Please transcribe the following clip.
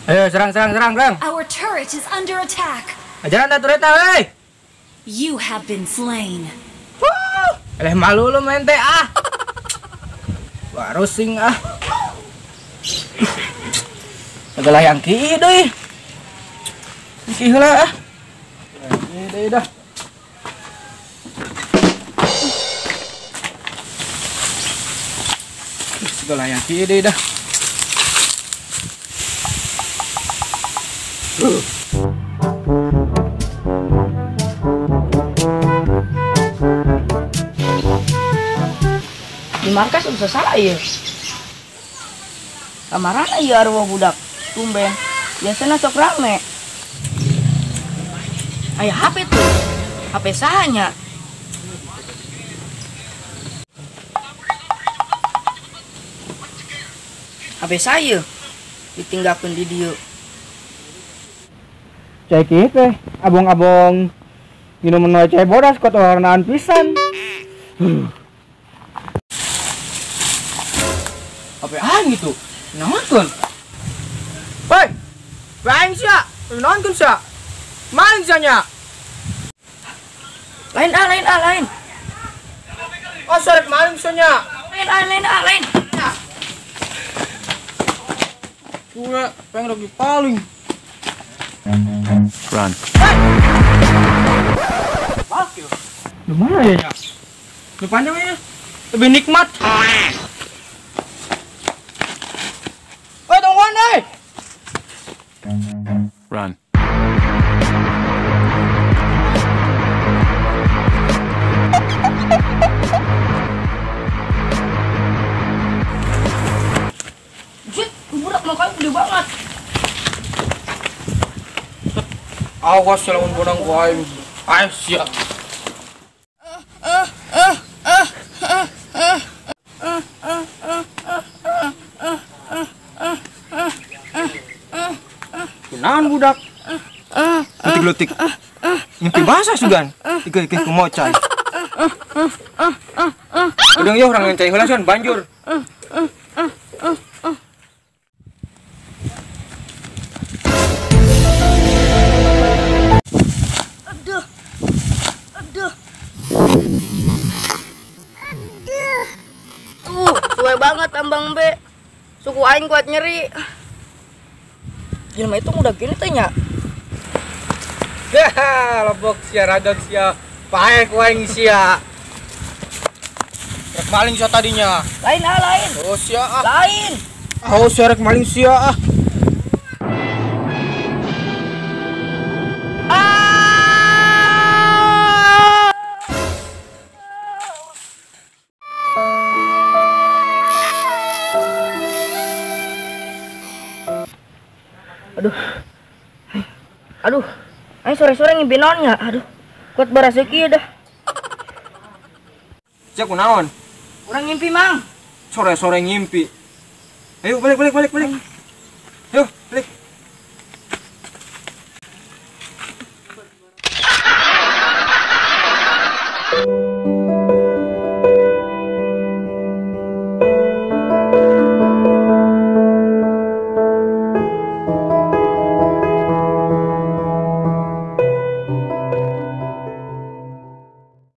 Ayo serang serang serang serang. Our turret is under attack. Ajaran dah turretna euy. You have been slain. Wuh, eleh malu lu main teh ah. Baru sing ah. Segala yang ki deui. Ki heula ah. Ki deui dah. Segala yang ki deui dah. Di markas usah salah ya. Kamarana ieu arwah budak. Tumben. Biasana sok rame. Aya HP tuh. HP sahanya. HP saya ditinggalkeun di dieu. Cai kieu teh abong-abong minum we cai bodas kotornaan pisan. Apaan gitu? Nonton. Woi. Lain sia. Nonton sia. Maling sia nya. Lain ah, lain ah, lain. Oh, sarek maling sia nya. Lain ah, lain ah, lain. Gue pengen lagi paling. Run. Hey. Lumayan ya. Lebih panjang ya. Lebih nikmat. Woi, tungguan deh. Run. Jut, budak mau kali gede banget. Awas lamun bonang ku aing. Aing sia. Kunaon budak? Letik-letik. Mimpi basah sugan. Ike-ike kumaha cai. Udah yo urang cai heula sugan banjur. Aduh. Aduh. Tuh, suwe banget ambang B. Suku aing kuat nyeri. Jelema itu udah gini teh nya. Haha, lebok sia ragag sia. Paek aing sia. Rek maling sia tadinya. Lain ah, lain. Oh sia ah. Lain. Oh sia rek maling sia ah. Aduh. Aduh. Aing sore-sore ngimpi naon nya? Aduh. Kuat baraseuki dah. Sia kunaon? Urang ngimpi, Mang. Sore-sore ngimpi. Ayo balik balik balik balik. Ayo balik.